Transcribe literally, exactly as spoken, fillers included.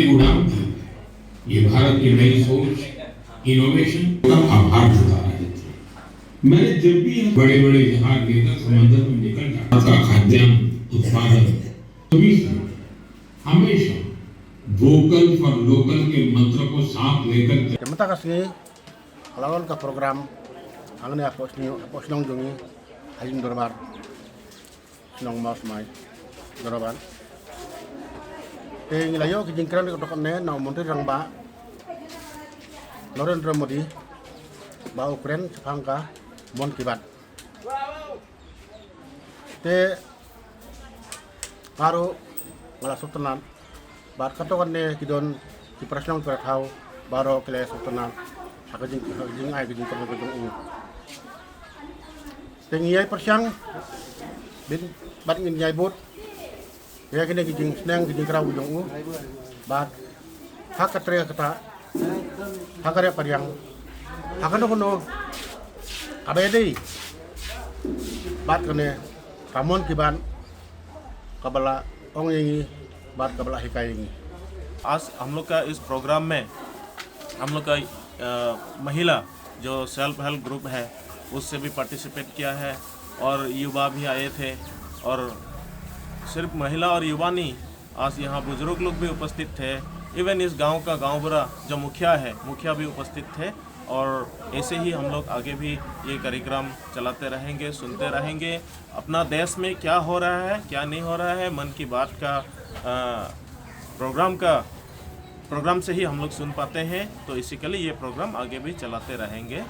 उड़ान थी। ये भारत की नई सोच, इनोवेशन का आभार जता रहे थे। मैंने जब भी बड़े बड़े जहाज लेकर समंदर में निकल जाता, का खाद्यान्न उत्पादन सभी से हमेशा वोकल फॉर लोकल के मंत्र को साथ लेकर चल- Te mynta ka sngi ka la wan ka program hangne hapoh shnong, hapoh shnong jong ngi, ha ïing dorbar shnong Mawsmai, Doraban. Te ngi la ïoh ki jingkren ka dok ne na u Montri Rangbah Narendra Modi ba u kren shaphang ka Mann Ki Baat. Te nga ruh nga la sngewtynnat bad katto katne ki don ki para shnong para thaw baroh ki la sngewtynnat ha ka jing, ha ka jingai ka jingkren ka jong u. Te ngi ïai pyrshang bad ngin ïai bud ïa kine ki jingsneng ki jingkraw ki jong u. Bad ha ka trei ka kata, ha ka rep ka riang, ha kano kano kaba ïadei bad kane ka Mann Ki Baat kaba la ong ïa ngi bad kaba la hikai ïa ngi. आज हम लोग का इस प्रोग्राम में हम लोग का अ, महिला जो सेल्फ हेल्प ग्रुप है, उससे भी पार्टिसिपेट किया है और युवा भी आए थे। और सिर्फ महिला और युवा नहीं, आज यहाँ बुजुर्ग लोग भी उपस्थित थे। इवन इस गांव का गांव बुरा जो मुखिया है, मुखिया भी उपस्थित थे। और ऐसे ही हम लोग आगे भी ये कार्यक्रम चलाते रहेंगे, सुनते रहेंगे। अपना देश में क्या हो रहा है, क्या नहीं हो रहा है, मन की बात का प्रोग्राम का प्रोग्राम से ही हम लोग सुन पाते हैं। तो इसी के लिए ये प्रोग्राम आगे भी चलाते रहेंगे।